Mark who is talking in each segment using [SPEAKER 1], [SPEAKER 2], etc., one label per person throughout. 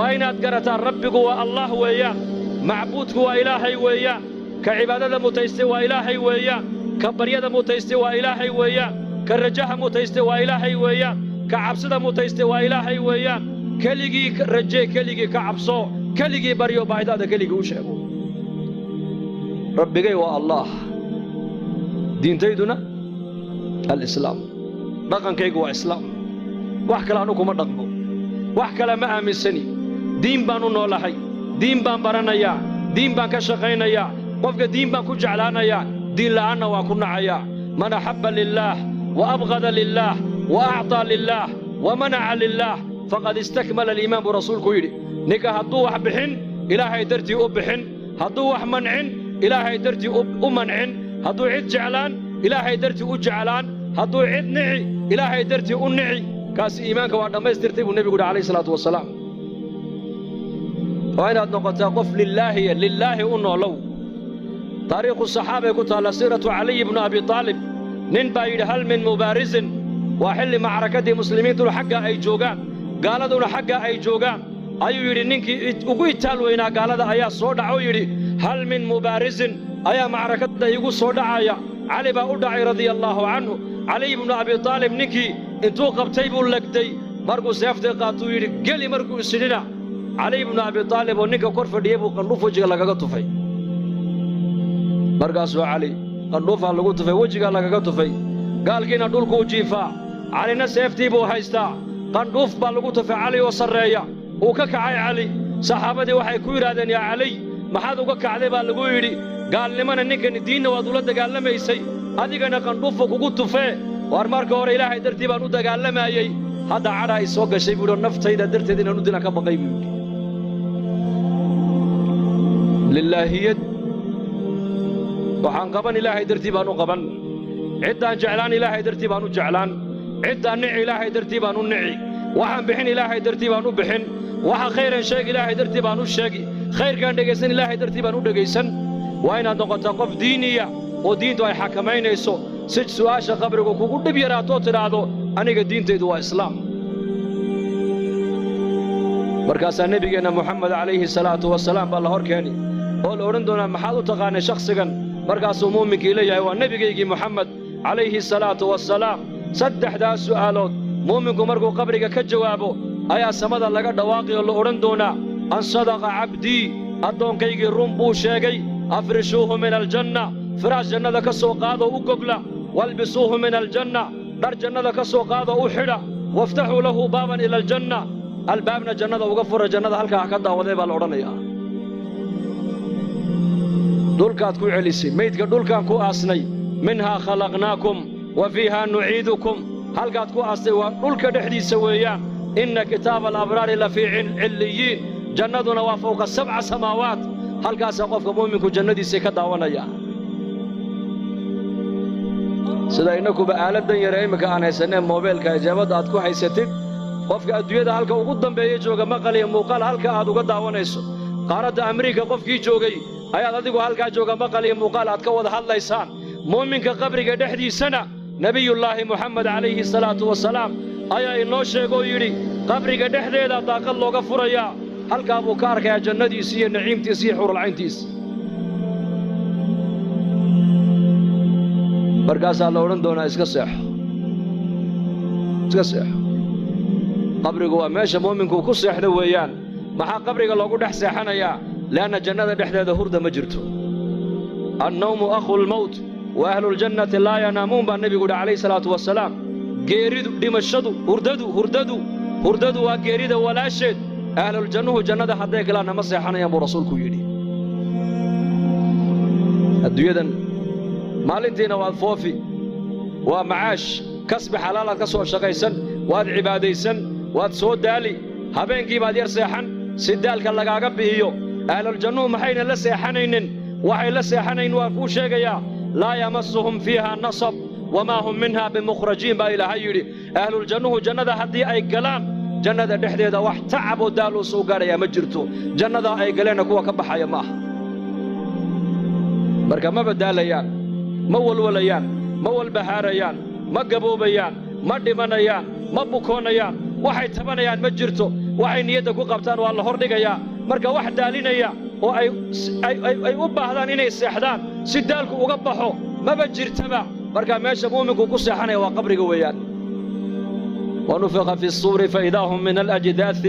[SPEAKER 1] Waa inaad garataa Rabbigu waa Allah weeyaan, macbuudku waa Ilaahay weeyaan, ka cibaadada mutaystay waa Ilaahay weeyaan, ka baryada mutaystay waa Ilaahay weeyaan, ka rajaha mutaystay waa Ilaahay weeyaan, ka cabsida mutaystay waa Ilaahay weeyaan. Keligii rajee, keligii ka cabso, keligii baryo, baahidaada keligii u sheego. Rabbigay waa Allah, diintayduna alislaam, dhaqankaygu waa islaam. Wax kale anu kuma dhaqmo, wax kale ma aaminsani. Diin baan u noolahay, diin baan baranayaa, diin baan ka shaqaynayaa. Qofka diin baan ku jeclaanayaa, diin la'aanna waan ku nacayaa. Man axabba lilaah wa abghada lilaah wa acطaa lilaah wa manaca lilaah faqad istakmala aliimaan, buu rasuulku yidhi. Ninka hadduu wax bixin, Ilaahay dartii u bixin; hadduu wax mancin, Ilaahay dartii u mancin; hadduu cid jeclaan, Ilaahay dartii u jeclaan; hadduu cid nici, Ilaahay dartii u nici, kaasi iimaanka waa dhammaystirtay, buu nebigu yidhi calayhi salaatu wasalaam. Waa inaad noqotaa qof lilaahiya, lilaahi u noolow. Taariikhu saxaabay ku taalla, siiratu Caliy ibnu Abi Aalib. Nin baa yidhi: "Hal min mubaarisin?" Waa xilli macrakadii muslimiintuna xagga ay joogaan, gaaladuna xagga ay joogaan, ayuu yidhi. Ninkii ugu itaal weynaa gaalada ayaa soo dhaca oo yidhi: "Hal min mubaarisin?" Ayaa macrakadda iigu soo dhacaya. Cali baa u dhacay, radia allaahu canhu. Caliy ibnu Abi Aalib ninkii intuu qabtay buu legday. Markuu seeftii qaatuu yidhi: "Geli." Markuu isidhina, Caliy ibnu Abi Aalib oo ninka kor fadhiyey buu qandhuuf wejiga lagaga tufay. Markaasuu Cali qandhuufaa lagu tufay, wejigaa lagaga tufay. Gaalkiina dhulkuu jiifaa, Calina seeftii buu haystaa. Qandhuuf baa lagu tufay Cali oo sarreeya. Uu ka kacay Cali. Saxaabadii waxay ku yidhahdeen: "Yaa Caliy, maxaad uga kacday?" baa lagu yidhi. Gaalnimana ninkani diinna waad ula dagaalamaysay, adigana qandhuufu kugu tufee. "Waar, marka hore Ilaahay dartii baan u dagaallamaayey, hadda cadhaa i soo gashay," buu yidhi, "oo naftayda darteed inaan u dilaan ka baqay," buu yidhi. Lillaahiyad. Waxaan qaban, Ilaahay dartii baan u qaban. Ciddaan jeclaan, Ilaahay dartii baan u jeclaan. Ciddaan nici, Ilaahay dartii baan u nici. Waxaan bixin, Ilaahay dartii baan u bixin. Waxa khayran sheeg, Ilaahay dartii baan u sheegi. Khayrkaan dhegaysan, Ilaahay dartii baan u dhegaysan. Waa inaad noqotaa qof diiniya oo diintu ay xakamaynayso, si su'aasha qabrigu kugu dhib yaraatoo tidhaahdo: "Aniga diintaydu waa islaam." Markaasaa nebigeenna Moxamed calayhi salaatu wasalaam baa la hor keeni oo la odhan doonaa: "Maxaad u taqaanay shakhsigan?" Markaasuu muuminkii leeyahay: "Waa nebigaygii Moxamed calayhi salaatu wasalaam." Saddexdaas su'aalood muuminku markuu qabriga ka jawaabo ayaa samada laga dhawaaqi oo la odhan doonaa: "An sadaqa cabdii, addoonkaygii run buu sheegay. Afrishuuhu min aljanna, firaash jannada ka soo qaadoo u gogla. Walbisuuhu min aljanna, dhar jannada ka soo qaadoo u xidha. Waftaxuu lahu baaban ila aljanna, albaabna jannada uga fura, jannada halkaa ha ka daawaday," baa la odhanayaa. Dhulkaad ku celisay meydka, dhulkaan ku aasnay. Minhaa khalaqnaakum wa fiihaa nuciidukum. Halkaad ku aastay waa dhulka dhexdiisa weeyaan. Inna kitaaba alabraari la fii cilliyiin. Jannaduna waa fowqa sabca samaawaat. Halkaasaa qofka mu'minku jannadiisii ka daawanaya. Sida innakuba aaladdan yare imminka aan haysannee moobeelka ijaabadda aad ku haysatid, qofka adduunyada halka ugu dambeeya jooga maqal iyo muuqaal halka aad uga daawanayso. Qaaradda Amriika qofkii joogay ayaad adigu halkaa jooga maqal iyo muuqaal aad ka wada hadlaysaan. Muuminka qabriga dhexdiisana nebiyullaahi Moxamed calayhi salaatu wasalaam ayaa inoo sheegoo yidhi: qabriga dhexdeeda daaqad looga furayaa, halkaa buu ka arkayaa jannadiisi iyo naciimtiisi iyo xuuralcayntiisi. Markaasaa la odhan doonaa: "Iska seexo, iska seexo." Qabrigu waa meesha mu'minku ku seexdo weeyaan. Maxaa qabriga loogu dhex seexanayaa? Li'anna jannada dhexdeeda hurda ma jirto. Annawmu akhu lmowt wa ahluljannati laa yanaamuun, baa nebigu yidhi calayhi salaatu wasalaam. Geeridu, dhimashadu, hurdadu hurdadu hurdadu waa geerida walaasheed. Ahluljannuhu jannada hadday galaanna ma seexanayaan, buu rasuulku yidhi. Adduunyadan maalintiina waad foofi, waa macaash, kasbi xalaalaad ka soo shaqaysan, waad cibaadaysan, waad soo daali, habeenkii baad yar seexan si daalka lagaaga bi'iyo. Ahluljannuhu maxayna la seexanaynin? Waxay la seexanayn waan kuu sheegayaa. Laa yamasuhum fiiha nasab wamaa hum minha bimukhrajiin, baa Ilaahay yidhi. Ahluljannuhu jannada haddii ay galaan, jannada dhexdeeda wax tacab oo daaluu soo gaadhayaa ma jirto. Jannadaa ay galeenna kuwa ka baxaya ma aha. Marka ma badaalayaan, ma walwalayaan, ma walbahaarayaan, ma gaboobayaan, ma dhimanayaan, ma bukoonayaan. Waxay tabanayaan ma jirto. Waxay niyadda ku qabtaan waa la hordhigayaa. Marka wax daalinaya oo ay u baahdaan inay seexdaan si daalku uga baxo maba jirtaba. Marka meesha mu'minku ku seexanaya waa qabriga weeyaan. ونفخ في الصور فإذا هم من الأجداث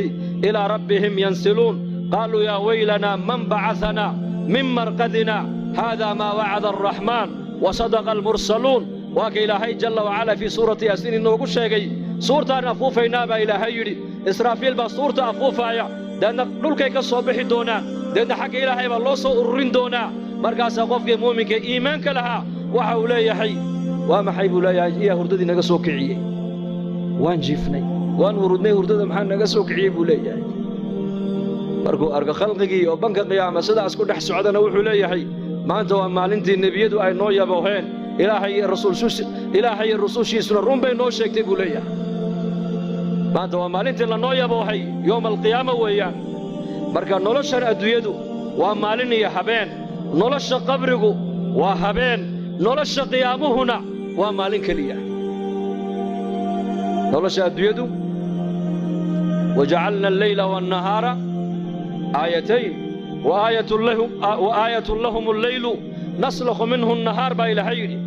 [SPEAKER 1] إلى ربهم ينسلون قالوا يا ويلنا من بعثنا من مرقدنا هذا ما وعد الرحمن وصدق المرسلون. Waa ka Ilaahay jalla wacala fii suurati Yaasiin inoogu sheegay. Suurtaan afuufaynaa baa Ilaahay yidhi. Israafiil baa suurta afuufaaya, deedna dhulkay ka soo bixi doonaan, deedna xagga Ilaahay baa loo soo ururin doonaa. Markaasaa qofkii muuminka iimaanka lahaa waxa uu leeyahay: "Waa maxay?" buu leeyahay. "Iyaa hurdadii naga soo kiciyey? Waan jiifnay, waan hurudnay, hurdada maxaa naga soo kiciyey?" buu leeyahay. Markuu arko khalqigii oo banka qiyaama sidaas ku dhex socdana, wuxuu leeyahay: "Maanta waa maalintii nebiyadu ay noo yabooheen. Ilaahay iyo rusushiisuna run bay noo sheegtay," buu leeyahay. "Maanta waa maalintii lanoo yaboohay." Yowma alqiyaama weeyaan. Marka noloshan adduunyadu waa maalin iyo habeen, nolosha qabrigu waa habeen, nolosha qiyaamuhuna waa maalin keliya. Nolosha adduunyadu وجعلنا الليل والنهار آيتين وآية لهم الليل نسلخ منه النهار baa Ilaahay yidhi.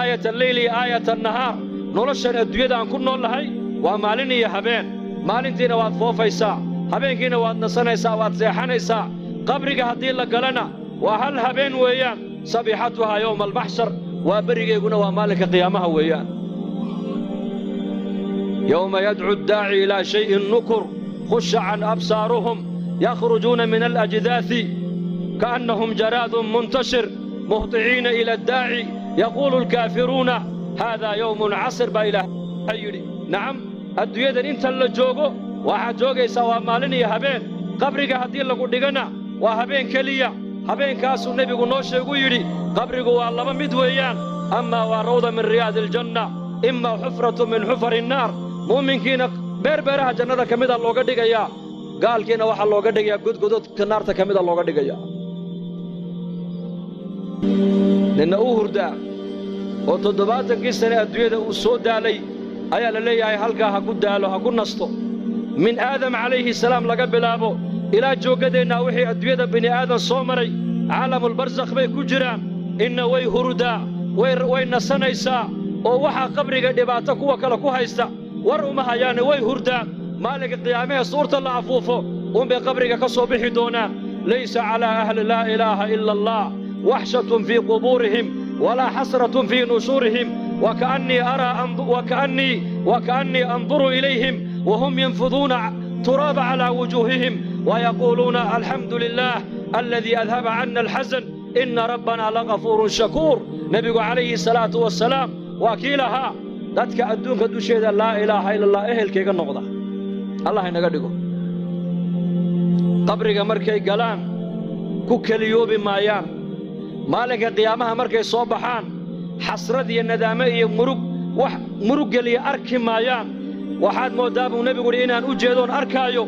[SPEAKER 1] آية الليل, آية النهار. Noloshan adduunyada aan ku nool nahay waa maalin iyo habeen. Maalintiina waad foofaysaa, habeenkiina waad nasanaysaa, waad seexanaysaa. Qabriga haddii la galana waa hal habeen weeyaan. صبيحتها يوم المحشر. Waa berigeeguna waa maalinka qiyaamaha weeyaan. يوم يدعو الداعي إلى شيء نكر خش عن أبصارهم يخرجون من الأجداث كأنهم جراد منتشر مهطعين إلى الداعي يقول الكافرون هذا يوم عسر baa Ilaahay yidhi. Nacam, adduunyadan inta la joogo waxaad joogaysaa waa maalin iyo habeen. Qabriga haddii lagu dhigana waa habeen keliya. Habeenkaasuu nebigu noo sheegu yidhi: qabrigu waa laba mid weeyaan, amaa waa روضة من رياض الجنة, إما حفرة من حفر النار. Muuminkiina beer beeraha jannada ka mida looga dhigayaa, gaalkiina waxaa looga dhigayaa godgododka naarta ka mida looga dhigayaa. Ninna uu hurdaa oo 70kii sane adduunyada uu soo daalay ayaa la leeyahay halkaa ha ku daalo, ha ku nasto. Min Aadam calayhi salaam laga bilaabo ilaa jooggadeennaa, wixii adduunyada bini aadan soo maray caalamulbarsakh bay ku jiraan. Inna way hurdaa, way nasanaysaa, oo waxaa qabriga dhibaato kuwa kale ku haysta war uma hayaane, way hurdaan. Maalinka qiyaamahee suurta la afuufo unbay qabriga ka soo bixi doonaan. ليس على أهل لا إله إلا الله وحشة في قبورهم ولا حسرة في نشورهم. وكأني أرى وكأني أنظر إليهم وهم ينفضون تراب على وجوههم ويقولون: الحمد لله الذي أذهب عنا الحزن، إن ربنا لغفور شكور. Nebigu calayhi salaatu wasalaam waa kii lahaa: dadka adduunka dusheeda laa ilaaha ila Allah ehelkayga noqda, Allah inaga dhigo, qabriga markay galaan ku keliyoobi maayaan. Maalinka qiyaamaha markay soo baxaan xasrad iyo nadaame iyo murug wax murug geliya arki maayaan. Waxaad mooddaa, buu nebigu yidhi, inaan u jeedoon arkaayo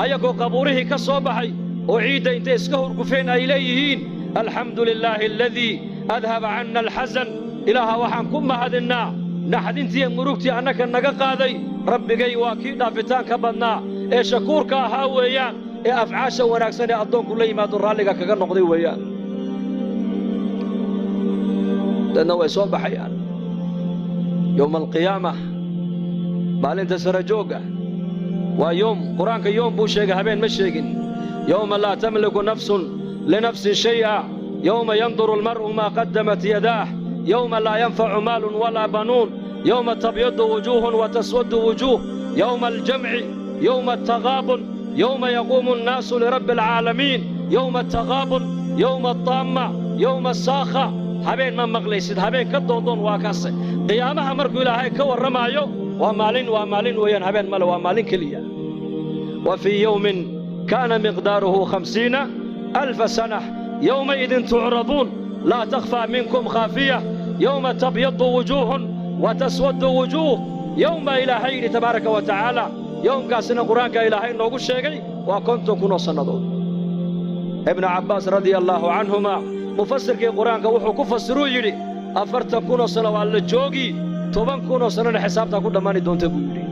[SPEAKER 1] ayagoo qabuurihii ka soo baxay oo ciidda intay iska hurgufeen ay leeyihiin: الحمد لله الذي أذهب عنا الحزن. Ilaaha waxaan ku mahadinnaa naxdintiiyo murugtii annaka naga qaaday. Rabbigay waa kii dhaafitaanka badnaa ee shakuurka ahaa weeyaan, ee afcaasha wanaagsan ee addoonku la yimaado raalliga kaga noqday weeyaan. Dadna way soo baxayaan yowma alqiyaama, maalinta sarajoogga. Waa yoom, Qur-aanka yoom buu sheegay, habeen ma sheegin. يوم لا تملك نفس لنفس شيئا، يوم ينظر المرء ما قدمت يداه، يوم لا ينفع مال ولا بنون، يوم تبيض وجوه وتسود وجوه، يوم الجمع، يوم التغابن، يوم يقوم الناس لرب العالمين، يوم التغابن، يوم الطامة، يوم الصاخة. Habeen ma maqlaysid, habeen ka doondoon waa kaase. Qiyaamaha markuu Ilaahay ka warramaayo waa maalin, waa maalin weeyaan, habeen male, waa maalin keliya. وفي يوم كان مقداره 50,000 سنة. يومئذ تعرضون لا تخفى منكم خافية، يوم تبيض وجوه وتسود وجوه. يوم Ilaahay yidhi tabaaraka wa tacaala, yowmkaasina Qur-aanka Ilaahay noogu sheegay waa 50,000 oo sannadood. Ibnu Cabbaas radia allaahu canhuma, mufasirkii Qur-aanka, wuxuu ku fasiruu yidhi: 40,000 oo sano waa la joogi, 10,000 oo sannona xisaabtaa ku dhammaani doonta, buu yidhi.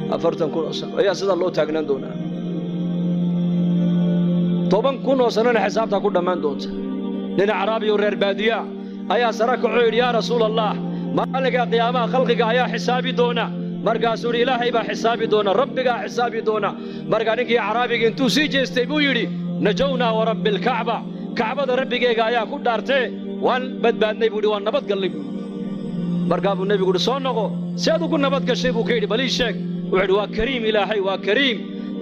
[SPEAKER 1] 40,000 oo sano ayaa sidaa loo taagnaan doonaa. 10,000 oo sanona xisaabtaa ku dhammaan doonta. Nin acraabi oo reer baadiya ayaa sara kacoo yidhi, yaa rasuul Allah, maalinka qiyaamaha khalqiga ayaa xisaabi doona. Markaasuu yidhi, Ilaahay baa xisaabi doona, rabbigaa xisaabi doona. Markaa ninkii acraabiga intuu sii jeestay buu yidhi, najownaa wa rabbi alkacba, kacbada rabbigeega ayaa ku dhaartee waan badbaadnay buu yidhi, waan nabad gallay buu yidhi. Markaa buu nebigu yidhi, soo noqo, si aad ugu nabad gashay buu ka yidhi, bal ii sheeg. Wuxuu yidhi, waa kariim Ilaahay, waa kariim,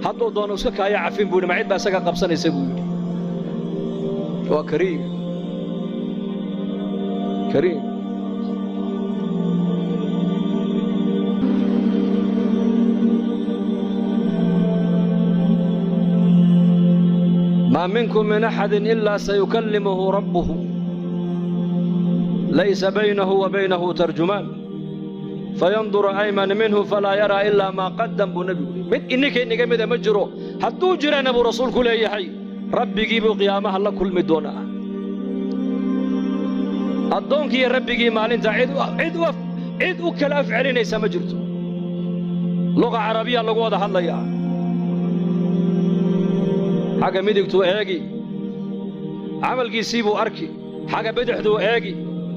[SPEAKER 1] hadduu doono iska kaaya cafin buu yidhi, ma cid baa isaga qabsanaysa buu yidhi. Waa kariim, kariim. ما منكم من أحد إلا سيكلمه ربه ليس بينه وبينه ترجمان فينظر أيمن منه فلا يرى إلا ما قدم. Buu nebigu yidhi, mid ininka inaga mida ma jiro, hadduu jirana buu rasuulku leeyahay, rabbigii buu qiyaamaha la kulmi doonaa. Addoonkiiyo rabbigii maalinta cid u kala af celinaysa ma jirto. Luqa carabiya lagu wada hadlayaa. Xagga midigtuu eegi, camalkiisii buu arki. Xagga bidixduu eegi,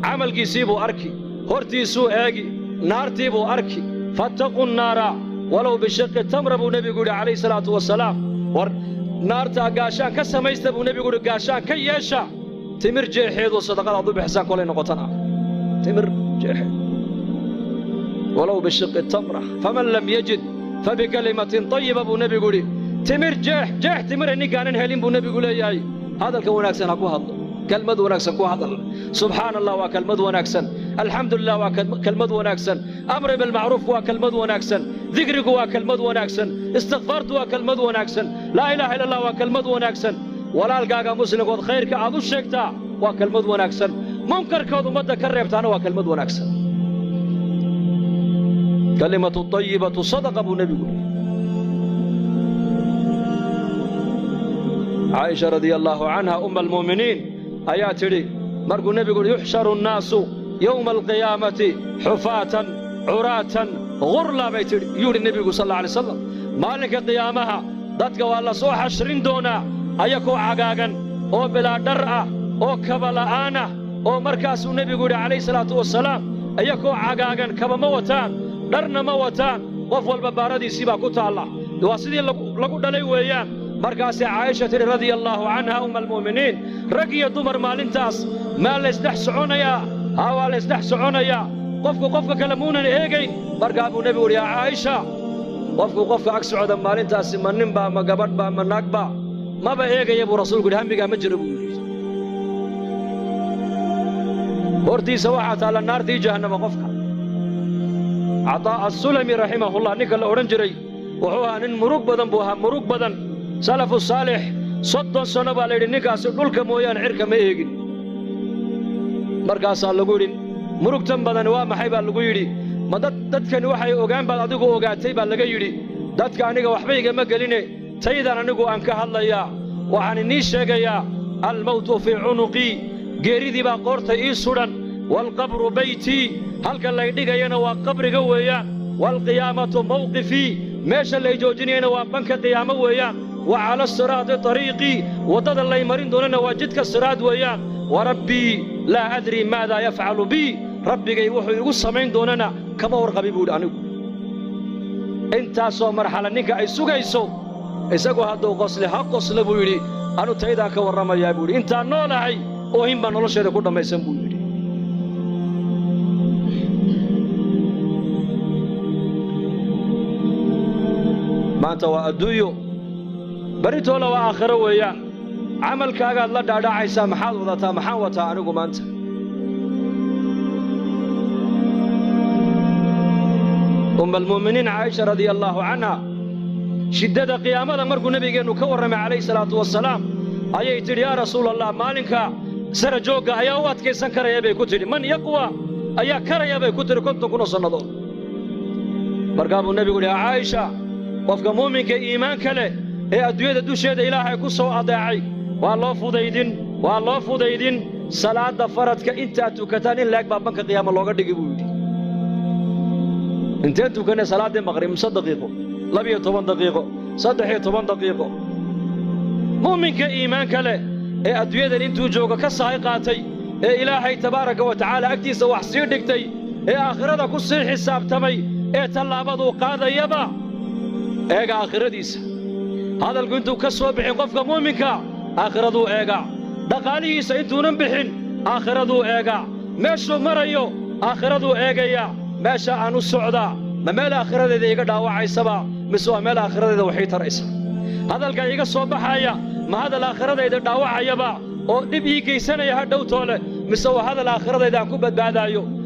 [SPEAKER 1] camalkiisii buu arki. Hortiisuu eegi, naartii buu arki. Fattaquu nnaara walow bishiqi tamra buu nebigu yidhi calayhi salaatu wasalaam. War naartaa gaashaan ka samaysta buu nebigu yidhi, gaashaan ka yeesha timir jeexeedoo sadaqadaad u bixisaan kolay noqotana timir jeexeed, walow bishiqi tamra, faman lam yajid fabikalimatin tayiba buu nebigu yidhi. Timir jeex, jeex timira ninkaanan helin buu nebigu leeyahay, hadalka wanaagsan ha ku hadlo, kelmad wanaagsan ku hadal. Subxaana Allah waa kelmad wanaagsan, alxamdulilah waa kelmad wanaagsan, amri bilmacruuf waa kelmad wanaagsan, dikrigu waa kelmad wanaagsan, istikfaartu waa kelmad wanaagsan, laa ilaaha illa Allah waa kelmad wanaagsan, walaalkaaga muslimkood khayrka aad u sheegtaa waa kelmad wanaagsan, munkarkood ummadda ka reebtaana waa kelmad wanaagsan. Kalimatu tayibatu sadaqa buu nebigu yidhi. Caaisha radia allaahu canha, umma almu'miniin, ayaa tidhi markuu nebigu yidhi, yuxsharu annaasu yowma alqiyaamati xufaatan curaatan ghurla, bay tidhi, yuu yidhi nebigu sal alla alay salam, maalinka qiyaamaha dadka waa la soo xashrin doonaa ayakoo cagaagan oo bilaa dhar ah oo kaba la'aan ah. Oo markaasuu nebigu yidhi calayhi salaatu wasalaam, ayakoo cagaagan, kaba ma wataan, dharna ma wataan, qof walba baaradiisii baa ku taalla, waa sidii lagu dhalay weeyaan. Markaasay Caaisha tidhi radia allaahu canha, umma almu'miniin, rag iyo dumar maalintaas maa laysdhex soconayaa? Haa, waa laysdhex soconayaa, qofku qofka kale muunan eegayn. Markaa buu nebigu yidhi, yaa Caaisha, qofku qofka ag socda maalintaasi ma ninbaa, ma gabadhbaa, ma naagba, maba eegaya buu rasuulku yidhi, hammigaa ma jiro buu yidhi. Hortiisa waxaa taalla naartii jahannama qofka. Cataa Assulami raximahullah ninka la odhan jiray wuxuu ahaa nin murug badan buu ahaa, murug badan. Salafu saalix 30 sano baa la yidhi ninkaasi dhulka mooyaane cirka ma eegin. Markaasaa lagu yidhi, murugtan badan waa maxay baa lagu yidhi. Ma dadkani waxay ogaan baad adigu ogaatay baa laga yidhi. Dadka aniga waxba igama geline, taydan anigu aan ka hadlayaa, waxaan inii sheegayaa, almawtu fii cunuqii, geeridii baa qoorta ii sudhan, waalqabru baytii, halka lay dhigayana waa qabriga weeyaan, waalqiyaamatu mawqifii, meesha lay joojinayana waa banka qiyaamo weeyaan, wa cala asiraadi tariiqii, waddada lay marin doonana waa jidka siraad weeyaan, wa rabbii laa adrii maadaa yafcalu bii, rabbigay wuxuu igu samayn doonana kama warqabi buu yidhi anigu. Intaasoo marxala ninka ay sugayso, isagu hadduu qosle ha qosle buu yidhi, anu taydaan ka warramayaa buu yidhi, intaan noolahay oohin baa nolosheeda ku dhammaysan buu yidhi. Maanta waa adduunyo, berritoola waa aakhiro weeyaan. Camalkaagaad la dhaadhacaysaa. Maxaad wadataa? Maxaan wataa anigu maanta? Umma almu'miniin Caaisha radia allaahu canha, shiddada qiyaamada markuu nebigeennu ka warramay calayhi salaatu wasalaam, ayay tidhi, yaa rasuul Allah, maalinka sara joogga ayaa u adkaysan karaya bay ku tidhi. Man yaqwa, ayaa karaya bay ku tidhi 50,000 oo sannadood. Markaa buu nebigu yidhi, yaa Caaisha, qofka muuminka iimaanka leh ee adduunyada dusheeda Ilaahay ku soo adeecay waa loo fudaydin, waa loo fudaydin. Salaadda faradka intaad tukataan in laeg baa banka qiyaama looga dhigi buu yidhi. Inteen tukanay salaaddii maqrib? Mise daqiiqo? 12 daqiiqo, 13 daqiiqo. Mu'minka iimaanka leh ee adduunyadan intuu joogo ka sahay qaatay, ee Ilaahay tabaaraka wa tacaala agtiisa wax sii dhigtay, ee aakhirada ku sii xisaabtamay, ee tallaabaduu qaadayaba eega aakhiradiisa, hadalku intuu ka soo bixin qofka mu'minka aakhiraduu eegaa, dhaqaalihiisa intuunan bixin aakhiraduu eegaa, meeshuu marayo aakhiraduu eegayaa. Meesha aan u socdaa ma meel aakhiradeeda iga dhaawacaysaba, mise waa meel aakhiradeeda waxii taraysa? Hadalka iga soo baxaya ma hadal aakhiradayda dhaawacayaba oo dhib ii geysanaya ha dhowtoole, mise waa hadal aakhiradayda aan ku badbaadaayo?